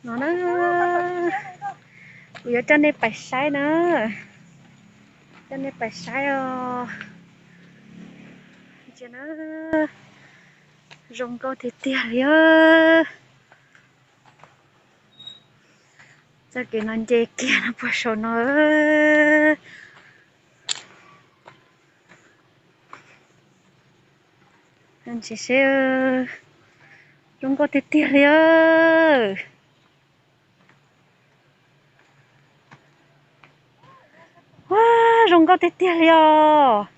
No na, kuv yuav coj nej pais saib na, coj nej pais saib os. Ntsia na, zoo nkauj tiag tiag li os. Txoj kev no nce kiag no puag saum no. Ntsia seb, zoo nkauj tiag tiag li os. Ua, zoo nkauj tiag tiag li os.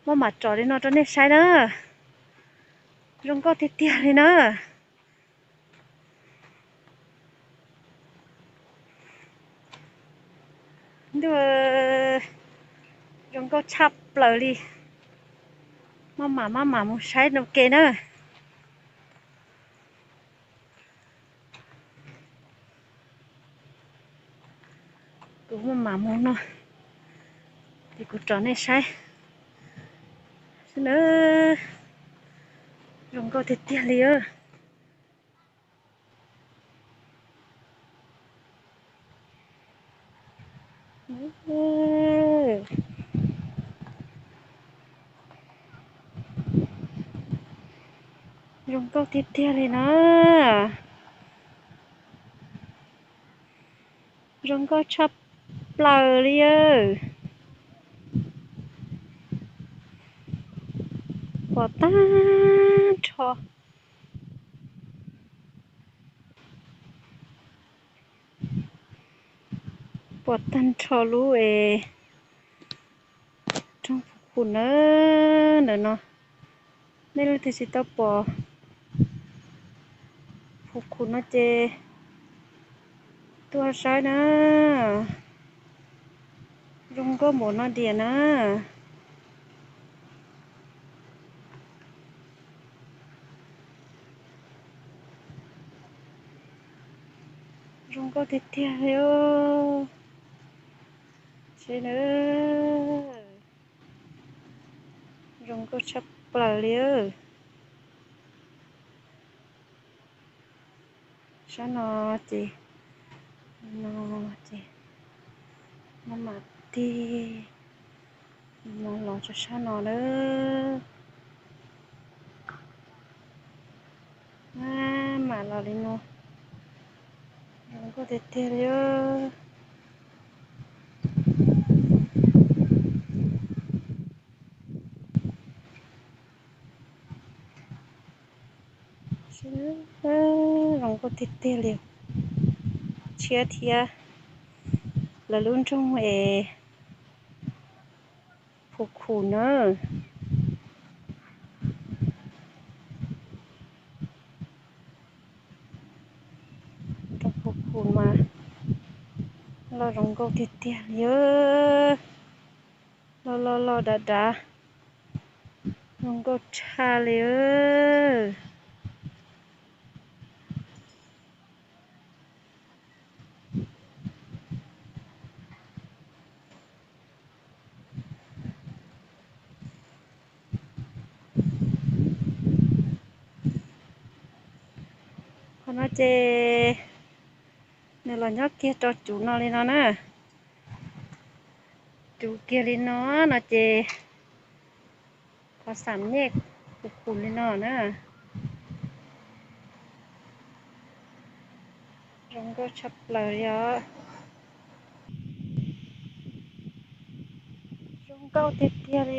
Muab mam tsom li no rau nej saib na. Zoo nkauj tiag tiag li na. Ntuj, zoo nkauj tshaj plaws li. Maj mam maj mam mus saib no ke na. Kuv maj mam mus no, ces kuv tsom nej saib. Zoo nkauj tiag tiag li. Zoo nkauj tiag tiag li na. Zoo nkauj tshaj plaws li. Pom tag nrho, pom tag nrho lub es roob Phu Khu na. Ntawm no nej leej twg tsis tau pom Phu Khu no ces tuaj saib na. Zoo nkauj npaum no diam na. Zoo nkauj tiag tiag li. Seb na, zoo nkauj tshaj plaws li. Sab no ces, no ces maj mam tig no los rau sab no na. Maj mam los li no, zoo nkauj tiag tiag li. Zoo nkauj tiag tiag li. Tshiab thiab, lawv lub nroog es Phu Khu na. Roob Phu Khu mas loj zoo nkauj tiag tiag li. Loj loj loj dav dav, zoo nkauj tshaj li. Qhov no ces nws los nyob kiag rau cuv no li no na. Cuv kiag li no no ces qhov xam nyej Phu Khu li no na. Zoo nkauj tshaj plaws li os. Zoo nkauj tiag tiag li.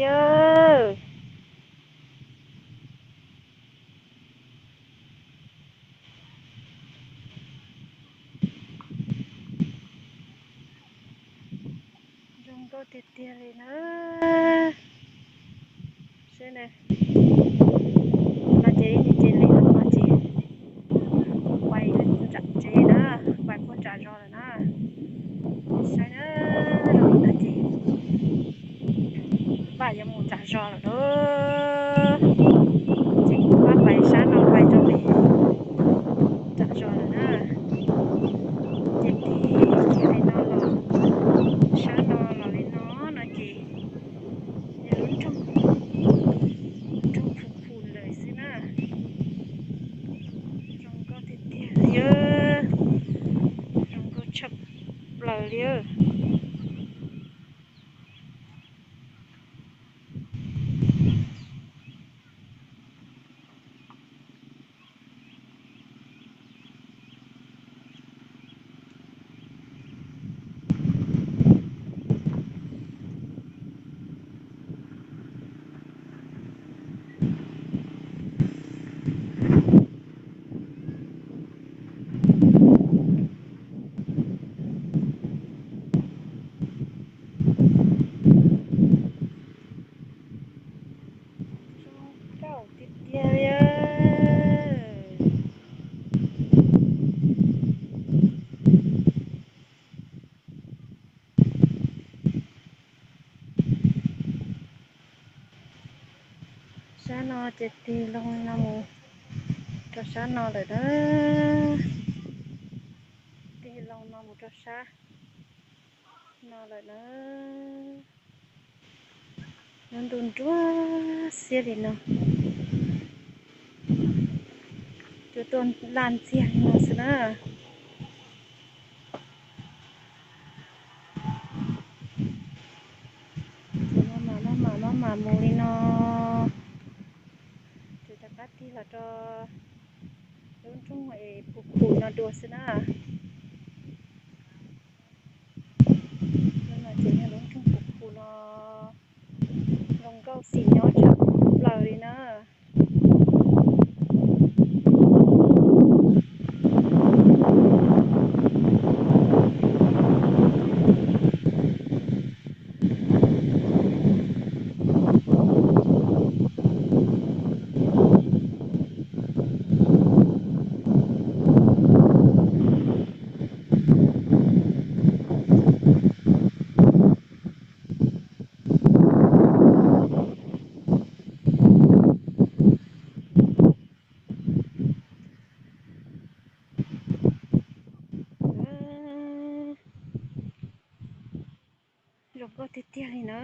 Zoo nkauj tiag tiag li na. Seb na, no ces ib ce li no ces pais nram tsev na, pais puag nram zos lawm na. Saib na, zoo li no ces pab yuav mus nram zos lawm lauj. Ces kuv pab pais sab no pais rau pem nram zos lawm na. Ces tig kiag li no los, sab no los li no no ces lub nroog, nroog Phu Khu lawm. Ces tig loo no mus rau sab no lawm na. Tig loo no mus rau sab no lawm na. Lub ntuj nruab xiab li no, cua tuaj laj ntxiag li no xwb na. Ces maj mam maj mam maj mam mus li no, ces rov qab tig los rau lub nroog Phu Khu no dua xwb na. Lub no ces yog lub nroog Phu Khu no, zoo nkauj xim nyob tshaj plaws li na. Zoo nkauj tiag tiag li na.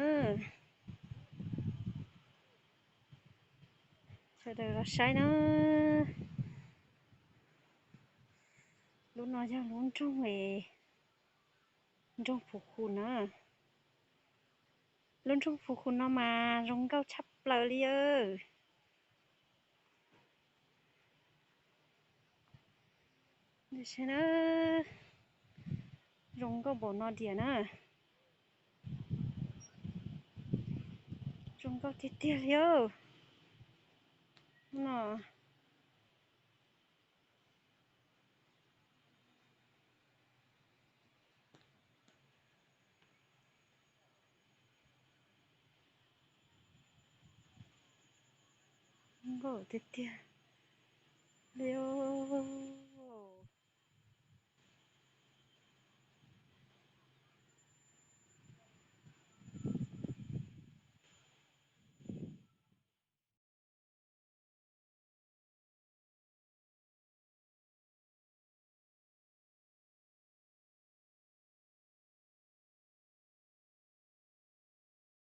Sawv daws los saib na. Lub no yog lub nroog, nroog Phu Khu na. Lub nroog Phu Khu no mas zoo nkauj tshaj plaws li. Zoo nkauj npaum no diam na. Zoo nkauj tiag tiag li no. Nkauj tiag tiag li os.